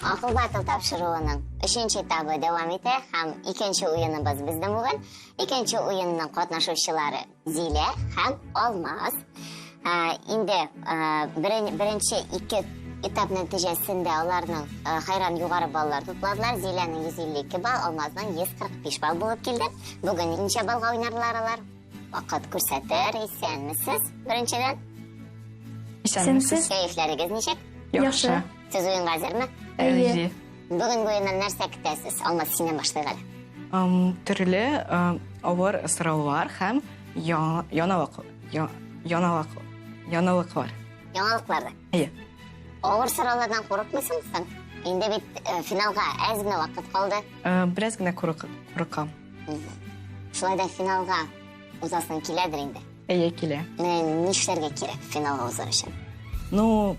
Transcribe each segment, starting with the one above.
Акыл батыл тапшыруының өченче этабы дәвам итә һәм икенче уеныбыз безнең бүген. Икенче уенның катнашучылары Зилә һәм Алмаз. Инде беренче ике этап нәтиҗәсендә аларның хайран югары баллар тупладылар. Зиләнең 152 балл, Алмазның 145 балл булып килде. Бүген ничә баллга уйнарлар алар? Вакыт күрсәтер. Исәнмесез, беренчедән. Исәнмесез. Кәефләрегез ничек? Яхшы. Сез уенга әзерме? Әйе. Бүгенге уеннан нәрсә көтәсез? Алмаз, синнән башлыйк әле. Төрле авыр сораулар һәм яңалык, яңалык, яңалыклар. Яңалыклар да. Әйе. Авыр сораулардан курыкмыйсың соң? Инде бит э, финалга әз генә вакыт калды. Бераз генә курыкам. Шулай да финалга узасың киләдер инде. Әйе, килә. Менә нишләргә кирәк финалга узар өчен? Ну,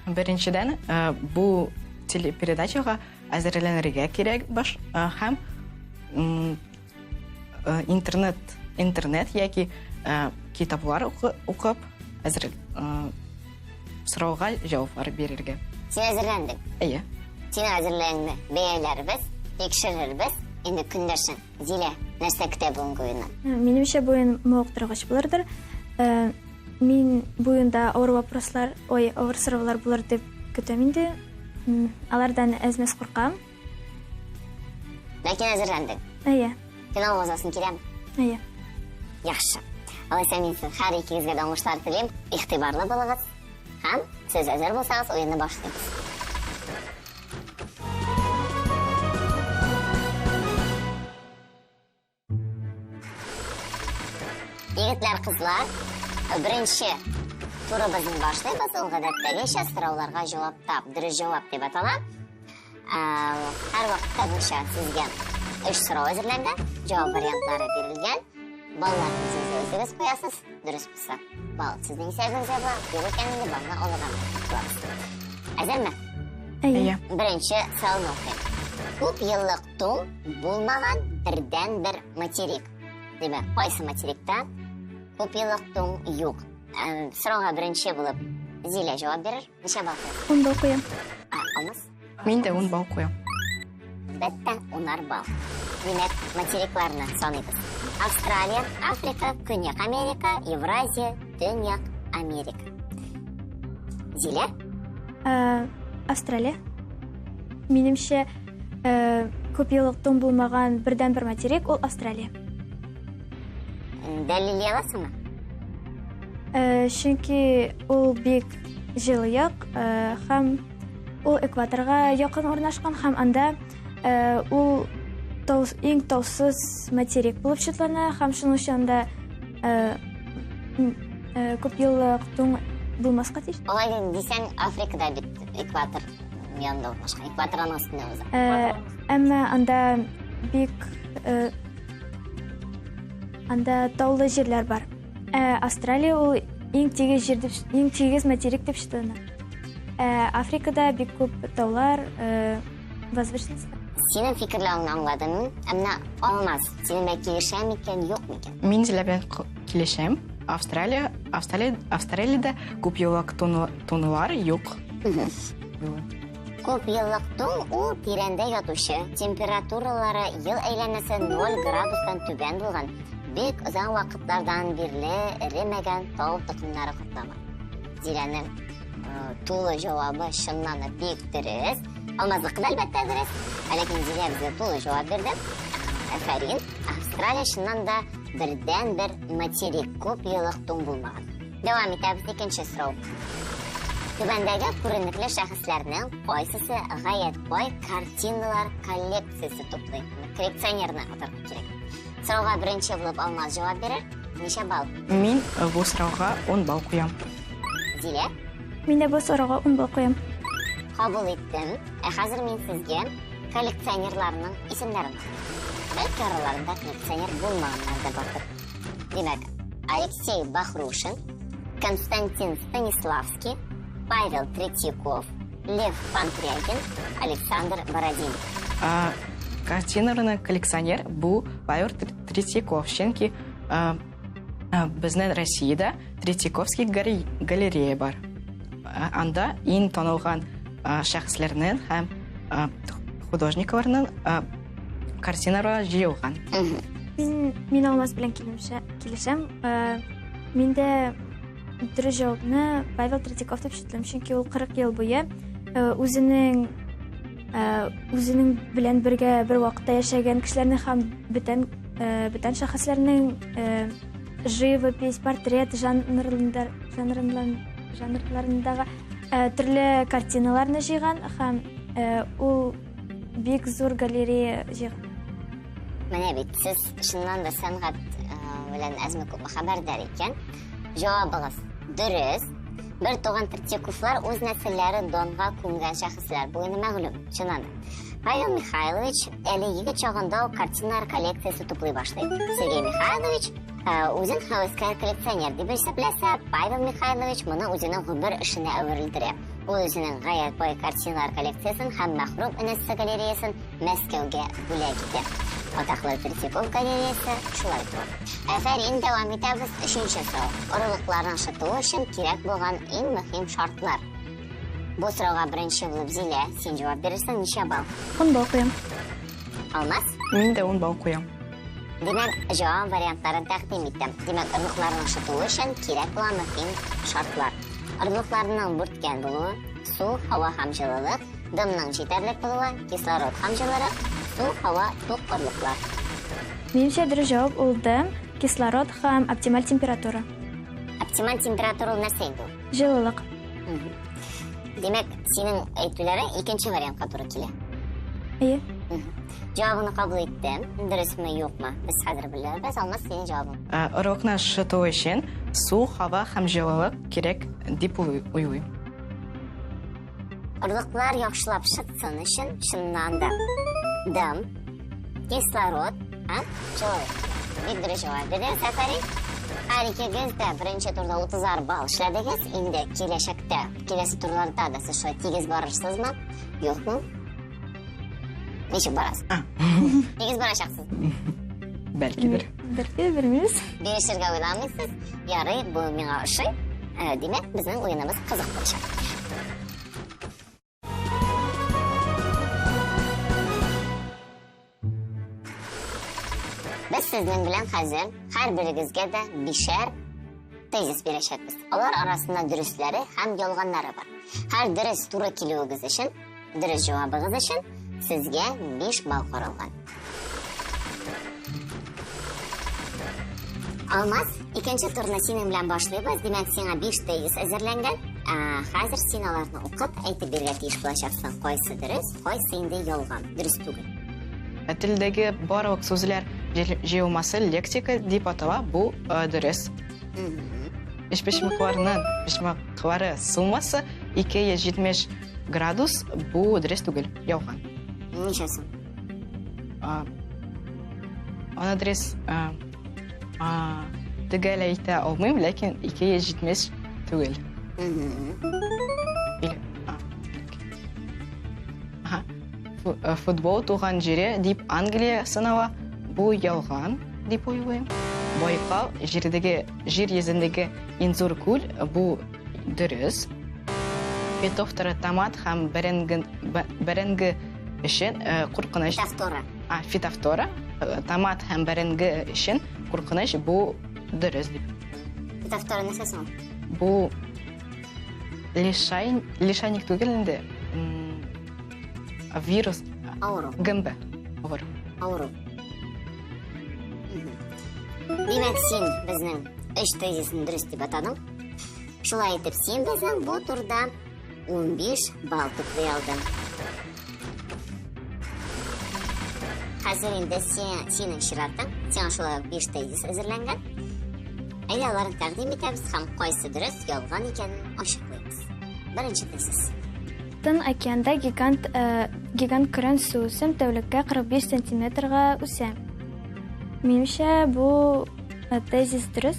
беренчедән, бу телепередачага әзерләнергә кирәк баш һәм интернет, интернет яки китаплар укып әзер сорауга җаваплар бирергә. Син әзерләндең? Әйе. Синең әзерлегеңне бәяләрбез, тикшерербез. Инде көндәшең Зилә, нәрсә көтә бүгенге уеннан? Минемчә, бу уен мавыктыргыч булырдыр. Мин бу уенда авыр вопрослар, ой, авыр сораулар булыр дип көтәм инде. Алардан әз-мәз куркам. Ләкин әзерләндең. Әйе. Финалга узасың киләме? Әйе. Яхшы. Алайса мин сезнең һәр икегезгә дә уңышлар телим. Игътибарлы булыгыз. Һәм сез әзер булсагыз, уенны башлыйбыз. Егетләр, кызлар, беренче турыбызны башлыйбыз. Ул гадәттәгечә сорауларга җавап тап, дөрес җавап дип атала. Һәр вакытта буенча сезгә өч сорау әзерләнгән, җавап вариантлары бирелгән. Балларны сез үзегез куясыз, дөрес булса. Балл сезнең исәбегезгә була, юк икән инде баллны алырга булабыз. Әзерме? Әйе. Беренче сорауны укыйм. Күп еллык туң булмаган бердәнбер материк. Димәк, кайсы материкта күп еллык туң юк? Сорауга беренче булып Зилә җавап бирер. Ничә балл куясың? Ун балл куям. Алмаз? Мин дә ун балл куям. Әлбәттә, унар балл. Димәк, материкларны саныйбыз. Австралия, Африка, Көньяк Америка, Евразия, Төньяк Америка. Зилә? Австралия. Минемчә, күп еллык туң булмаган бердәнбер материк ул Австралия. Дәлилли аласыңмы? Чөнки ул бик җылы як һәм ул экваторга якын урнашкан һәм анда ул иң таусыз материк булып чутлана һәм шуның өчен анда күп еллык туң булмаска тиеш. Алай дисәң, Африкада бит экватор янында урнашкан, экватор аның өстендә уза. Әмма анда бик анда таулы җирләр бар. Ә Австралия ул иң тигез җир дип, иң тигез материк дип шутлана. Ә Африкада бик күп таулар, возвышенность. Синең фикерләвеңне аңладым мин. Ә менә Алмаз, синең белән килешә микән, юк микән? Мин Зилә белән килешәм. Австралия, Австралия, Австралиядә күп еллык туңлар юк. Күп еллык туң ул тирәндә ятучы, температуралары ел әйләнәсе 0 градустан түбән булган, бик озак вакытлардан бирле эремәгән тау токымнары катламы. Зиләнең тулы җавабы чыннан да бик дөрес. Алмазныкы да әлбәттә дөрес. Ә ләкин Зилә безгә тулы җавап бирде. Афәрин. Австралия чыннан да бердәнбер материк, күп еллык туң булмаган. Дәвам итәбез, икенче сорау. Түбәндәге күренекле шәхесләрнең кайсысы гаять бай картиналар коллекциясе туплый? Коллекционерны атарга кирәк. Сорауга беренче булып Алмаз җавап бирер. Ничә балл? Мин бу сорауга 10 балл куям. Зилә? Мин дә бу сорауга 10 балл куям. Кабул иттем. Ә хәзер мин сезгә коллекционерларның исемнәрен укыйм. Бәлки араларында коллекционер булмаганнар да бардыр. Димәк, Алексей Бахрушин, Константин Станиславский, Павел Третьяков, Лев Панкрягин, Александр Бородин. Картиналарны коллекционер бу Павел Третьяков, чөнки безнең Россиядә Третьяковский галерея бар. Анда иң танылган шәхесләрнең һәм художникларның картиналары җыелган. Мин, мин Алмаз белән килешәм. Мин дә дөрес җавапны Павел Третьяков дип шиклим, чөнки ул 40 ел буе үзенең үзенең белән бергә бер вакытта яшәгән кешеләрнең һәм бүтән бүтән шәхесләрнең живопись, портрет жанрларында жанрларындагы төрле картиналарны җыйган һәм ул бик зур галерея җыйган. Менә бит сез чыннан да сәнгать белән әзме-күпме хәбәрдар икән. Җавабыгыз дөрес. Бер туган Третьяковлар үз нәселләрен Донга күмгән шәхесләр. Бу инде мәгълүм, чыннан да. Павел Михайлович әле егет чагында ук картиналар коллекциясе туплый башлый. Сергей Михайлович үзен һәвәскәр коллекционер дип исәпләсә, Павел Михайлович моны үзенең гомер эшенә әверелдерә. Ул үзенең гаять бай картиналар коллекциясен һәм мәхрүм энесе галереясын Мәскәүгә бүләк итә. Атаклы Третьяков галереясы шулай туа. Афәрин, дәвам итәбез. Өченче сорау. Орлыкларның шытуы өчен кирәк булган иң мөһим шартлар. Бу сорауга беренче булып Зилә, син җавап бирерсең, ничә балл? 10 балл куям. Алмаз? Мин дә 10 балл куям. Димәк, җавап вариантларын тәкъдим иттем. Димәк, орлыкларның шытуы өчен кирәк булган мөһим шартлар. Орлыкларның бүрткән булуы, су, һава һәм җылылык, дымның җитәрлек булуы, кислород һәм җылырак, су, һава, тук орлыклар. Минемчә, дөрес җавап ул дым, кислород һәм оптималь температура. Оптималь температура ул нәрсә инде ул? Җылылык. Димәк, синең әйтүләрең икенче вариантка туры килә. Әйе. Җавабыңны кабул иттем. Дөресме, юкмы? Без хәзер белербез. Алмаз, синең җавабың. Орлыкны шыту өчен су, һава һәм җылылык кирәк дип уйлыйм. Орлыклар яхшылап шытсын өчен, чыннан да, дым, кислород һәм җылылык. Бик дөрес җавап бирдегез, афәрин. Һәр икегез дә беренче турда 30 балл эшләдегез. Инде киләчәктә, киләсе турларда да сез шулай тигез барырсызмы, юкмы? Ничек барасыз? Тигез барачаксыз. Бәлкидер. Бәлки, белмибез. Бирешергә уйламыйсыз. Ярый, бу миңа ошый. Димәк, безнең уеныбыз кызык булачак. Без сезнең белән хәзер һәрберегезгә дә бишәр тезис бирәчәкбез. Алар арасында дөресләре һәм ялганнары бар. Һәр дөрес туры килүегез өчен, дөрес җавабыгыз өчен сезгә 5 балл каралган. Алмаз, икенче турны синең белән башлыйбыз. Димәк, сиңа 5 тезис әзерләнгән. Хәзер син аларны укып, әйтеп бирергә тиеш булачаксың. Кайсы дөрес, кайсы инде ялган, дөрес түгел. Телдәге барлык сүзләр җыелмасы лексика дип атала, бу дөрес. Өчпочмакларның почмаклары суммасы 270 градус, бу дөрес түгел, ялган. Ничә соң? Аны дөрес төгәл әйтә алмыйм, ләкин 270 түгел. Или, ага. Футбол туган җире дип Англия санала, бу ялган дип уйлыйм. Байкал җирдәге җир йөзендәге иң зур күл, бу дөрес. Фитофтора томат һәм бәрәңге бәрәңге өчен куркыныч. Фитофтора. А, фитофтора томат һәм бәрәңге өчен куркыныч, бу дөрес дип. Фитофтора нәрсә соң? Бу лишай, лишайник түгел инде. Вирус. Авыру. ГМБ. Авыру. Авыру. Димәк, син безнең өч тезисны дөрес дип атадың. Шулай итеп, син безнең бу турда 15 балл туплый алдың. Хәзер инде синең чиратың. Сиңа шулай ук 5 тезис әзерләнгән. Әйдә, аларны тәкъдим итәбез һәм кайсы дөрес, ялган икәнен ачыклыйбыз. Беренче тезис. Тын океанда гигант, гигант көрән суүсем тәүлеккә 45 сантиметрга үсә. Минемчә, бу тезис дөрес.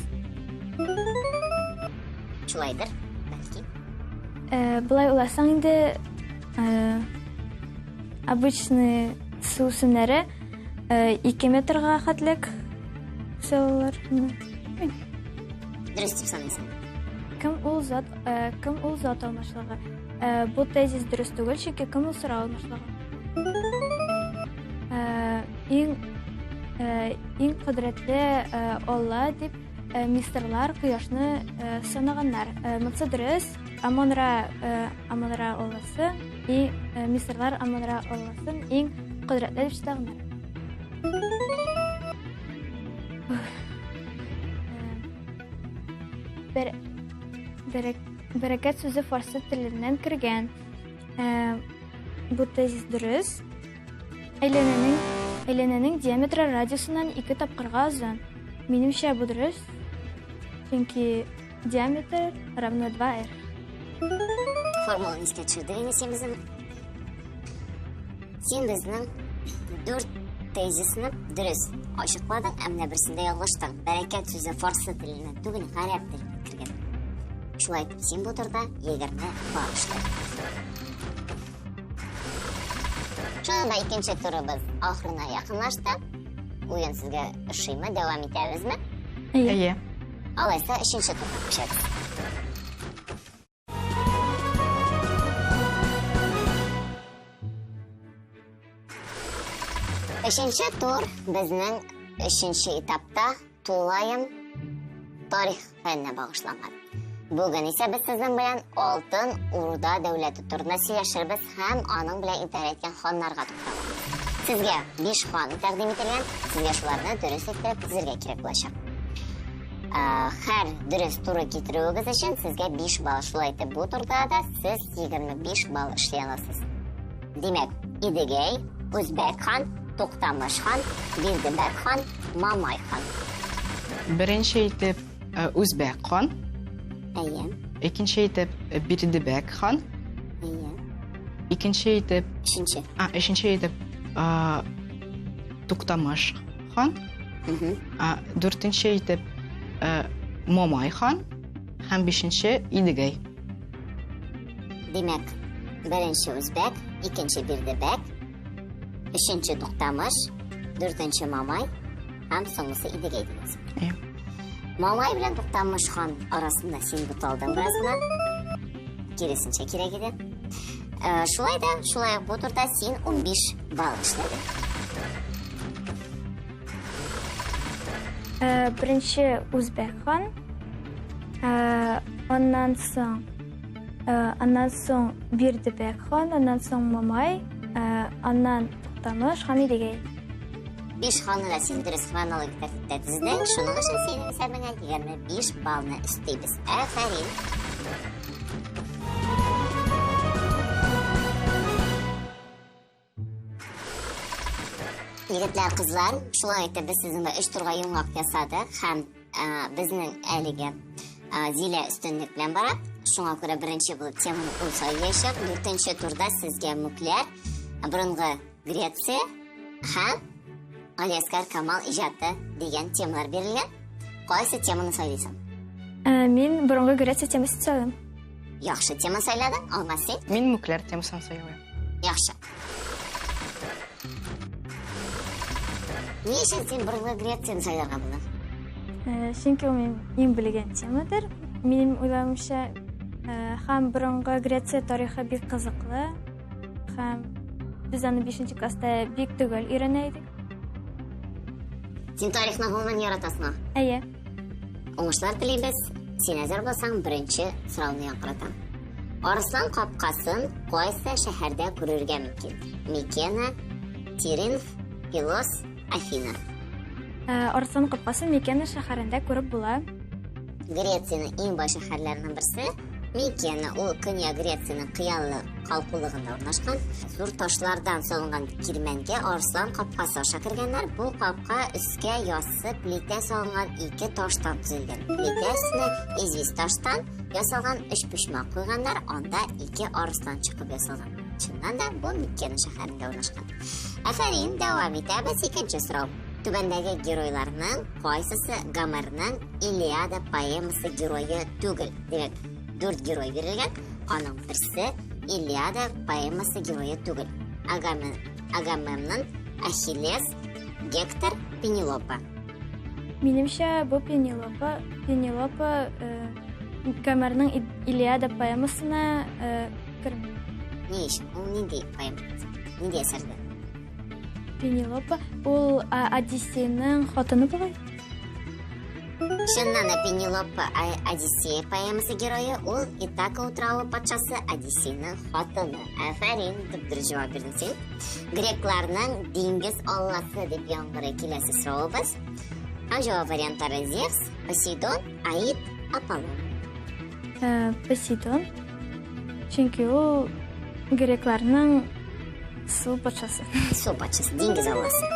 Шулайдыр, бәлки. Болай уйласаң инде, обычный суүсемнәре 2 метрга хәтлек үсә алалар. Дөрес дип саныйсың. Кем ул зат, кем ул зат алмашлыгы? Бу тезис дөрес түгел, чөнки кем ул сорау алмашлыгы. Иң иң кодрәтле Алла дип мисырлар кояшны санаганнар. Монысы дөрес. Амон-Ра Амон-Ра Алласы и мисырлар Амон-Ра Алласын иң кодрәтле дип санаганнар. Бер, бәрәкәт сүзе фарсы теленнән кергән. Бу тезис дөрес. Әйләнәнең, әйләнәнең диаметры радиусыннан ике тапкырга озын. Минемчә, бу дөрес. Чөнки диаметр равно 2r. Формуланы искә төшердек инде син безнең. Син безнең дүрт тезисны дөрес ачыкладың, ә менә берсендә ялгыштың. Бәрәкәт сүзе фарсы теленә түгел, гарәп теленә кергән. Шулай итеп, син бу турда 20 балл эшләдең. Шунда да икенче турыбыз ахырына якынлашты. Уен сезгә ошыймы, дәвам итәбезме? Әйе. Алайса, өченче турга күчәбез. Өченче тур безнең өченче этапта тулаем тарих фәненә багышланган. Бүген исә без сезнең белән Алтын Урда дәүләте турында сөйләшербез һәм аның белән идарә иткән ханнарга тукталырбыз. Сезгә биш хан тәкъдим ителгән, сезгә шуларны дөрес итеп тезергә кирәк булачак. Һәр дөрес туры китерүегез өчен сезгә 5 балл. Шулай итеп, бу турда да сез 25 балл эшли аласыз. Димәк, Идегәй, Үзбәк хан, Туктамыш хан, Бирдебәк хан, Мамай хан. Беренче итеп Үзбәк хан. Әйе. Икенче итеп Бирдебәк хан. Әйе. Икенче итеп Өченче. А, өченче итеп Туктамыш хан. Дүртенче итеп Мамай хан һәм бишенче Идегәй. Димәк, беренче Үзбәк, икенче Бирдебәк, өченче Туктамыш, дүртенче Мамай һәм соңгысы Идегәй дигән сүз. Әйе. Мамай белән Туктамыш хан арасында син буталдың бераз гына. Киресенчә кирәк иде. Шулай да, шулай ук бу турда син 15 балл эшләдең. Беренче Үзбәк хан, аннан соң аннан соң Бирдебәк хан, аннан соң Мамай, аннан Туктамыш һәм Идегәй. Биш ханны да син дөрес хронологик тәртиптә тездің, шуның өчен синең исәбеңә 25 баллны өстибез. Афәрин! Егетләр, кызлар, шулай итеп без сезнең белән өч турга йомгак ясадык һәм безнең әлеге Зилә өстенлек белән бара. Шуңа күрә беренче булып теманы ул сайлаячак. Дүртенче турда сезгә мүкләр, борынгы Греция һәм Галиәсгар Камал иҗаты дигән темалар бирелгән. Кайсы теманы сайлыйсың? Мин борынгы Греция темасын сайлыйм. Яхшы тема сайладың, Алмаз син? Мин мүкләр темасын сайлыйм. Яхшы. Ни өчен син борынгы Грецияне сайларга булдың? Чөнки ул минем иң белгән темадыр. Минем уйлавымча, һәм борынгы Греция тарихы бик кызыклы. Һәм без аны 5 класста бик төгәл өйрәнә идек. Син тарихны гомумән яратасыңмы? Әйе. Уңышлар телибез. Син әзер булсаң, беренче сорауны яңгыратам. Арыслан капкасын кайсы шәһәрдә күрергә мөмкин? Микена, Тиринф, Пилос, Афина. Арыслан капкасын Микена шәһәрендә күреп була. Грециянең иң бай шәһәрләренең берсе Микена. Ул Көньяк Грециянең кыялы калкулыгында урнашкан. Зур ташлардан салынган кирмәнгә арыслан капкасы аша кергәннәр. Бу капка өскә яссы плитә салынган ике таштан төзелгән. Плитә өстенә известь таштан ясалган өчпочмак куйганнар, анда ике арыслан чыгып ясалган. Чыннан да бу Микена шәһәрендә урнашкан. Афәрин, дәвам итәбез. Икенче сорау. Түбәндәге геройларның кайсысы Гомерның Илиада поэмасы герое түгел? Димәк, дүрт герой бирелгән, аның берсе Илиада поэмасы герое түгел. Агамемнон, Ахиллес, Гектор, Пенелопа. Минемчә, бу Пенелопа, Пенелопа Гомерның Илиада поэмасына керми. Ни өчен? Ул нинди поэма? Нинди әсәрдә? Пенелопа ул Одиссейның хатыны бугай. Чыннан да Пенелопа Одиссея поэмасы герое, ул Итака утравы патшасы Одиссейның хатыны. Афәрин, дип дөрес җавап бирдең син. Грекларның диңгез алласы дип яңгырый киләсе соравыбыз. Һәм җавап вариантлары Зевс, Посейдон, Аид, Аполлон. Э, Посейдон. Чөнки ул грекларның су патшасы. Су патшасы, диңгез алласы.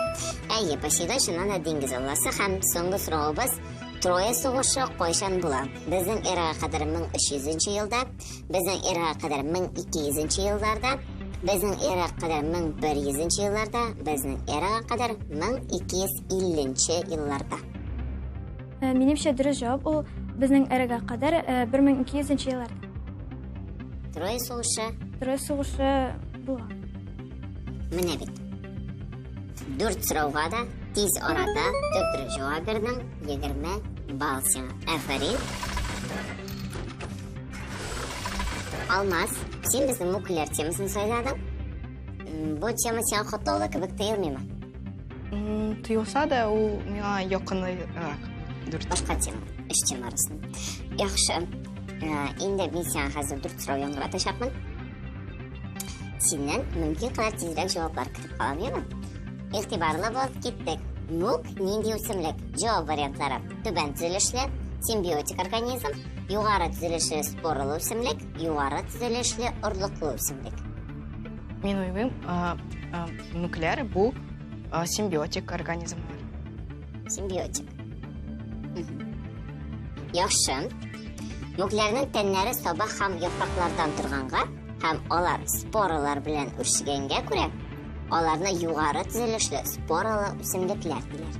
Әйе, Посейдон чыннан да диңгез алласы һәм соңгы соравыбыз Троя сугышы кайчан була? Безнең эрага кадәр 1300 елда, безнең эрага кадәр 1200 елларда, безнең эрага кадәр 1100 елларда, безнең эрага кадәр 1250 елларда. Э, минемчә, дөрес җавап ул безнең эрага кадәр 1200 э, елларда. Троя сугышы. Троя сугышы булган. Менә бит. Дүрт сорауга да тиз арада төп җавап бирдең. 20 балл сиңа. Афәрин. Алмаз, син безнең мүкләр темасын сайладың. Бу тема сиңа катлаулы кебек тоелмыймы? Тоелса да, ул миңа якынрак. Дүрт. Башка тема, өч тема арасында. Яхшы. Инде мин сиңа хәзер дүрт сорау яңгыратачакмын. Синнән мөмкин кадәр тизрәк җаваплар көтеп калам, яме? Игътибарлы бул, киттек. Мүк нинди үсемлек? Җавап вариантлары: түбән төзелешле, симбиотик организм, югары төзелешле споралы үсемлек, югары төзелешле орлыклы үсемлек. Мин уйлыйм, мүкләр бу симбиотик организмнар. Симбиотик. Яхшы. Мүкләрнең тәннәре сабак һәм яфраклардан торганга һәм алар споралар белән үрчегәнгә күрә, аларны югары төзелешле споралы үсемлекләр диләр.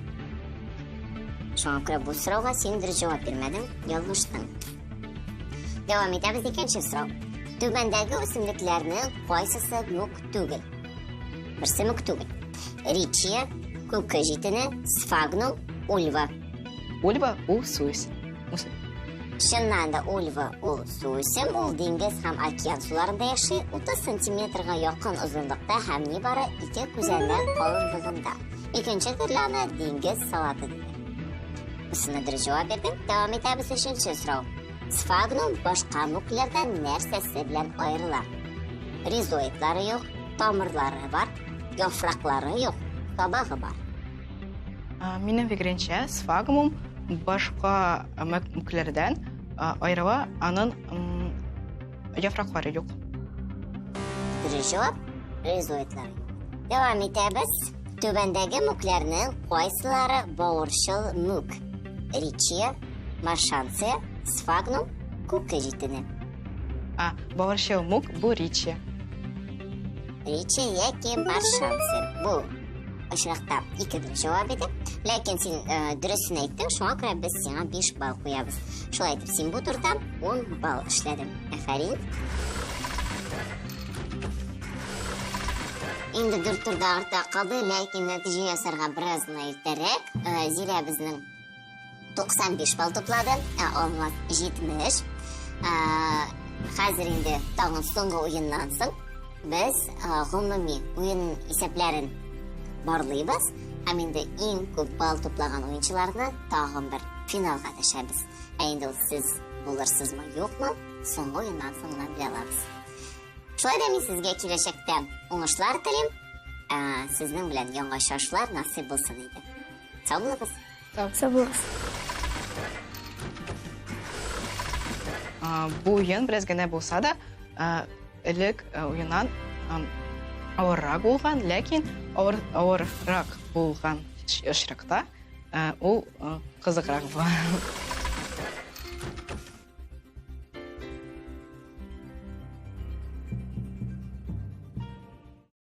Шуңа күрә бу сорауга син дөрес җавап бирмәдең, ялгыштың. Дәвам итәбез икенче сорау. Түбәндәге үсемлекләрнең кайсысы мүк түгел? Берсе мүк түгел. Ричия, күке җитене, сфагнум, ульва. Ульва ул су үсем. Чыннан да ульва ул су үсем, ул диңгез һәм океан суларында яши, 30 сантиметрга якын озынлыкта һәм нибары 2 күзәнәк калынлыгында. Икенче төрле аны диңгез салаты диләр. Бусына дөрес җавап бирдең. Дәвам итәбез өченче сорау. Сфагнум башка мүкләрдән нәрсәсе белән аерыла? Ризоидлары юк, тамырлары бар, яфраклары юк, сабагы бар. Минем фикеремчә, сфагнум башка мүкләрдән аерыла, аның яфраклары юк. Дөрес җавап, ризоидлары юк. Дәвам итәбез. Түбәндәге мүкләрнең кайсылары бавырчыл мүк? Ричия, маршанция, сфагнум, күке җитене. Бавырчыл мүк бу ричия. Ричия яки маршанция. Бу очракта ике дөрес җавап иде. Ләкин син дөресен әйттең, шуңа күрә без сиңа 5 балл куябыз. Шулай итеп, син бу турда 10 балл эшләдең. Афәрин. Инде дүрт турда артта калды, ләкин нәтиҗә ясарга бераз гына иртәрәк. Зилә безнең 95 балл туплады, ә Алмаз 70. Хәзер инде тагын соңгы уеннан соң без гомуми уен исәпләрен барлыйбыз һәм инде иң күп балл туплаган уенчыларны тагын бер финалга дәшәбез. Ә инде ул сез булырсызмы, юкмы, соңгы уеннан соң гына белә алабыз. Шулай да мин сезгә киләчәктә уңышлар телим. Сезнең белән яңа очрашулар насыйп булсын иде. Сау булыгыз. Сау булыгыз. Бу уен бераз генә булса да, элек уеннан авыррак булган, ләкин авыррак булган очракта ул кызыграк була.